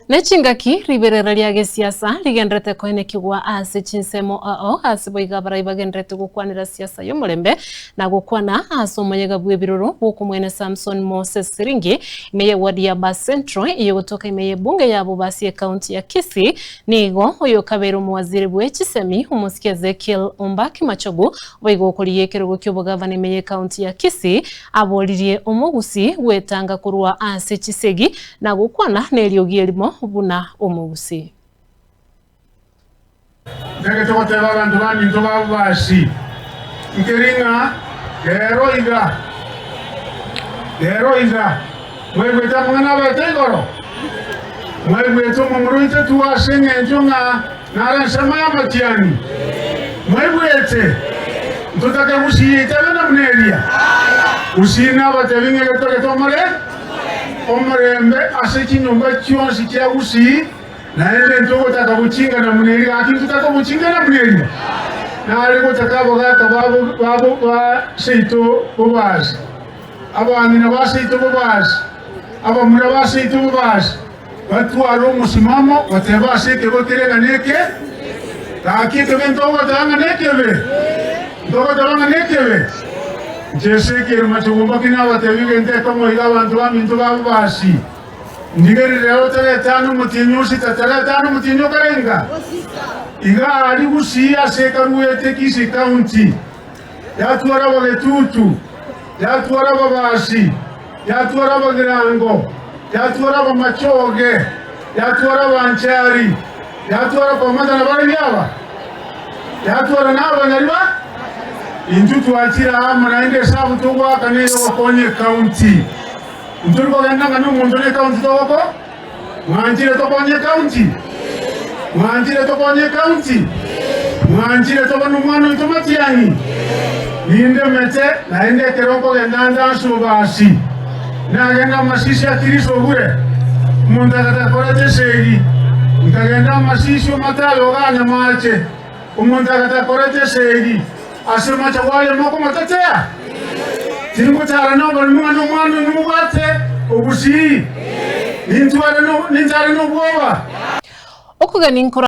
Ne chingaki riberera ria gesiasa rigendererete koenekigwa ase chinsemo ao ase boigo abarai bagendererete gokwanera siasa y'omorembe na gokwana ase omoyega bw'ebiroro bw'okomwene Samson Moses Siringi ime y'eward ya Bas Central eyogotoka ime y'ebunge ya Bobasi ecounty ya Kisii nigo oyokabeire omowaziri bwe chisemi omosike Ezekiel Ombaki Machogu boigo okorigia ekerogo ki'obogavana ime y'ecounty ya Kisii aboririe omogusii gwetanga korwa ase chisegi na gokwana neriogi erimo buna omogusii. Ntagete goteba abanto baminto ba Bobasi, nkeri ng'a rero iga, rero iga, mwaigwete amang'ana abete igoro? Mwaigwete omomura oitetwe ase engencho ng'a nare ensemo y'amatiangi? Mwaigwete? Ntotake gusii yaitebe na buna eria? Gusii nabatebi ng'a egetogete omore omorembe ase chinyomba chionsi chia Gusii, naende ntogotaka gochingana buna eria. Gaki ntotake ogochingana buna eria? Nare gotaka abagaaka babo babo ba seito bobasi, abang'ina ba seito bobasi, abamura ba seito bobasi, batware omosimamo goteba ase ekebe kere ng'a neke, gaki ekebe ntogoteba ng'a nekebe, ntogoteba ng'a nekebe. Inche Ezekiel machugumba ki nabateebie egento ekemo iga abanto baminto ba bobasi, Ndigerere ao taretano omotienyi osita, taretano omotienyi okarenga? Iga aria gusii ase ekaruete Kisii County, yatwara abagetutu, yatwara ababasi, yatwara abagirango, yatwara abamachoge, yatwara abanchari, yatwara pamoja nabarabwo aba, yatwara nabanyariba. Intwe twachire amo naende esabu togoaka neyogokonya ecounty. Ntori kogenda ng'a nomonto ne county togoko? Mwanchire tokonye ecounty? Mwanchire tokonye ecounty? Mwanchire tobe nomwana oito Matiang'i? Nindemete naende ekero nkogenda ande ase obasi, nagenda amasisi a Kiriso obure, omonto agataka koreta esegi, nkagenda amasisi omatayo oganya amache, omonto agataka koreta esegi, ase amache gwaye mokomotetea? Tingotara noborimo ng'a nomwana oino mobwate obosii, nintware nintare nobwoba. Okogania nkoro.